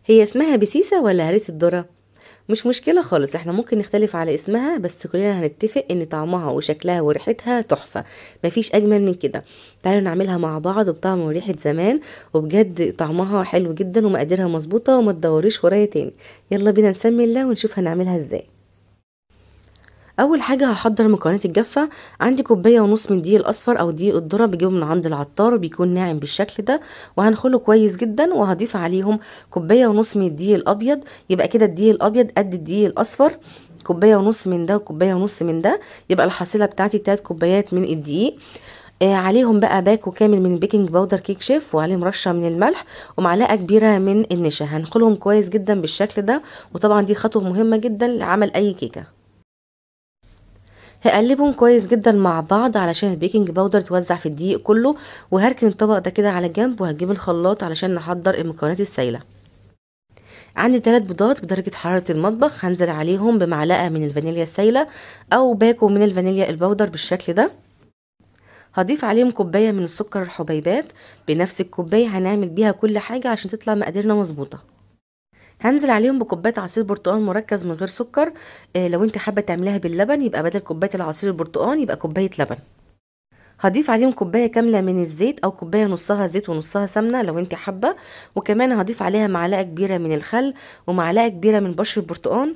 هي اسمها بسيسة ولا هريسة ذرة؟ مش مشكلة خالص، احنا ممكن نختلف على اسمها، بس كلنا هنتفق ان طعمها وشكلها وريحتها تحفة، مفيش اجمل من كده. تعالوا نعملها مع بعض بطعم وريحة زمان، وبجد طعمها حلو جدا ومقاديرها مظبوطة، وما تدوريش ورايا تاني. يلا بينا نسمي الله ونشوف هنعملها ازاي. اول حاجة هحضر مكونات الجافه. عندي كوباية ونص من دقيق الاصفر او دقيق الذرة، بجيبه من عند العطار وبيكون ناعم بالشكل ده، وهنخله كويس جدا. وهضيف عليهم كوباية ونص من الدقيق الابيض، يبقى كده الدقيق الابيض قد الدقيق الاصفر، كوباية ونص من ده وكوبايه ونص من ده، يبقى الحصيلة بتاعتي 3 كوبايات من الدقيق. عليهم بقى باكو كامل من baking powder كيك شيف، وعليهم رشه من الملح ومعلقة كبيرة من النشا. هنخلهم كويس جدا بالشكل ده، وطبعا دي خطوة مهمة جدا لعمل اي كيكة. هقلبهم كويس جدا مع بعض علشان ال baking powder توزع في الدقيق كله، وهركن الطبق ده كده على جنب، وهجيب الخلاط علشان نحضر المكونات السائلة. عندي 3 بيضات بدرجة حرارة المطبخ، هنزل عليهم بمعلقه من الفانيليا السائلة او باكو من الفانيليا ال powder بالشكل ده. هضيف عليهم كوباية من السكر الحبيبات، بنفس الكوباية هنعمل بيها كل حاجة عشان تطلع مقاديرنا مظبوطة. هنزل عليهم بكوبايه عصير برتقال مركز من غير سكر، لو انت حابة تعمليها باللبن يبقى بدل كوباية العصير البرتقال يبقى كوباية لبن. هضيف عليهم كوباية كاملة من الزيت او كوباية نصها زيت ونصها سمنه لو انت حابة، وكمان هضيف عليها معلقه كبيرة من الخل ومعلقة كبيرة من بشر البرتقال.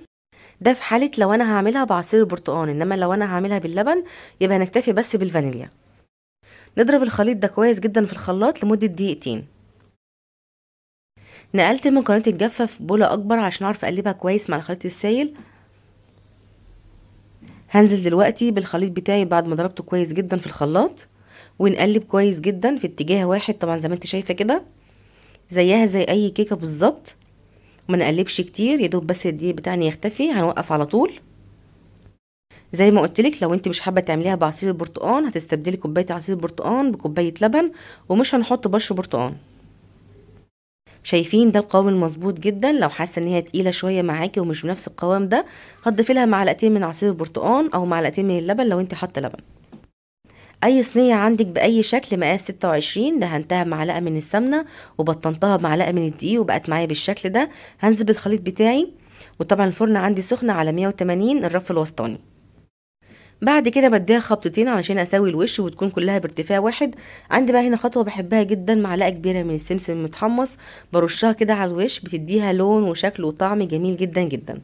ده في حاله لو انا هعملها بعصير البرتقال، انما لو انا هعملها باللبن يبقى هنكتفي بس بالفانيليا. نضرب الخليط ده كويس جدا في الخلاط لمدة دقيقتين. نقلت المكونات الجافه في بوله اكبر عشان اعرف اقلبها كويس مع الخليط السائل. هنزل دلوقتي بالخليط بتاعي بعد ما ضربته كويس جدا في الخلاط، ونقلب كويس جدا في اتجاه واحد، طبعا زي ما انت شايفه كده، زيها زي اي كيكة بالظبط. وما نقلبش كتير، يا دوب بس الدقيق بتاعنا يختفي هنوقف على طول. زي ما قلت لك لو انت مش حابة تعمليها بعصير البرتقال هتستبدلي كوباية عصير البرتقال بكوبايه لبن، ومش هنحط بشر برتقال. شايفين ده القوام المظبوط جدا. لو حاسه ان هي تقيلة شوية معاكي ومش بنفس القوام ده هتضيفي لها معلقتين من عصير البرتقال او معلقتين من اللبن لو انت حاطه لبن. اي صينية عندك باي شكل مقاس 26، دهنتها بمعلقه من السمنة وبطنتها بمعلقه من الدقيق وبقت معايا بالشكل ده. هنزل بالخليط بتاعي، وطبعا الفرن عندي سخن على 180 الرف الوسطاني. بعد كده بديها خبطتين علشان اسوي الوش وتكون كلها بارتفاع واحد. عندي بقى هنا خطوة بحبها جدا، معلقه كبيرة من السمسم المتحمص برشها كده على الوش، بتديها لون وشكل وطعم جميل جدا جدا.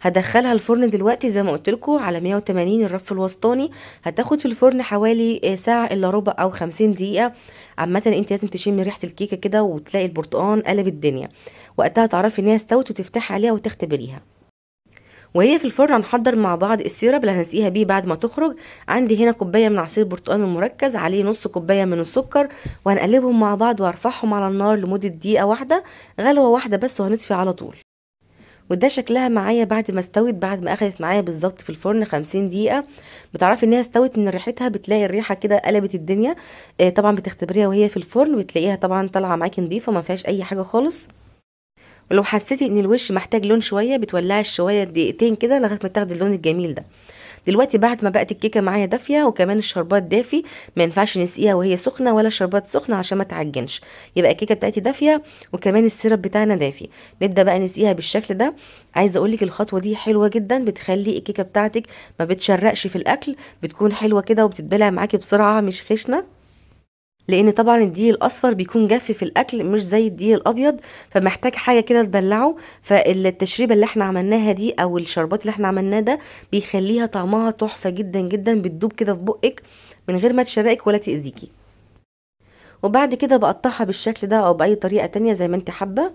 هدخلها الفرن دلوقتي زي ما قلت لكم على 180 الرف الوسطاني. هتاخد في الفرن حوالي ساعة الا ربع او 50 دقيقة. عامة انت لازم تشمي ريحه الكيكه كده وتلاقي البرتقال قلب الدنيا، وقتها تعرفي ان هي استوت وتفتحي عليها وتختبريها. وهي في الفرن هنحضر مع بعض ال syrup اللي هنسقيها بيه بعد ما تخرج. عندي هنا كوباية من عصير برتقال المركز عليه نص كوباية من السكر، وهنقلبهم مع بعض وهرفعهم على النار لمدة دقيقة واحدة، غلوه واحدة بس، وهنطفي على طول. وده شكلها معايا بعد ما استوت، بعد ما اخدت معايا بالظبط في الفرن 50 دقيقة. بتعرفي ان هي استوت من ريحتها، بتلاقي الريحة كده قلبت الدنيا. طبعا بتختبريها وهي في الفرن، بتلاقيها طبعا طالعه معاكي نظيفة ما فيهاش اي حاجة خالص. ولو حسيتي ان الوش محتاج لون شوية بتولعي الشوايه دقيقتين كده لغاية ما تاخدي اللون الجميل ده. دلوقتي بعد ما بقت الكيكه معايا دافيه وكمان الشربات دافي، ما ينفعش نسقيها وهي سخنة ولا الشربات سخنة عشان ما تعجنش، يبقى الكيكه بتاعتي دافيه وكمان ال syrup بتاعنا دافي. نبدا بقى نسقيها بالشكل ده. عايزه اقول لك الخطوة دي حلوة جدا، بتخلي الكيكه بتاعتك ما بتشرقش في الاكل، بتكون حلوة كده وبتتبلع معاكي بسرعة مش خشنه، لان طبعا الدقيق الاصفر بيكون جاف في الاكل مش زي الدقيق الابيض، فمحتاج حاجة كده تبلعه. فالتشريبه اللي احنا عملناها دي او الشربات اللي احنا عملناه ده بيخليها طعمها تحفة جدا جدا، بتدوب كده في بقك من غير ما تشرقك ولا تاذيكي. وبعد كده بقطعها بالشكل ده او باي طريقه تانية زي ما انت حابة.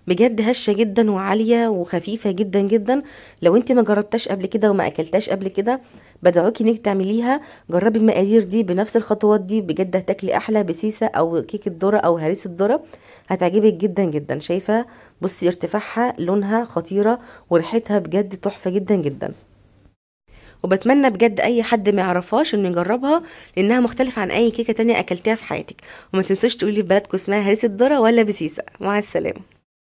بجد هشه جدا وعاليه وخفيفة جدا جدا. لو انت ما جربتهاش قبل كده وما اكلتهاش قبل كده بدعوكي انك تعمليها. جربي المقادير دي بنفس الخطوات دي، بجد هتاكلي احلى بسيسه او كيكة ذره او هريسه ذره، هتعجبك جدا جدا. شايفه بصي ارتفاعها، لونها خطيرة، وريحتها بجد تحفة جدا جدا. وبتمنى بجد اي حد ما يعرفهاش انه يجربها، لانها مختلفة عن اي كيكة تانية اكلتيها في حياتك. وما تنسوش تقولي في بلدكم اسمها هريسه ذره ولا بسيسه. مع السلامة.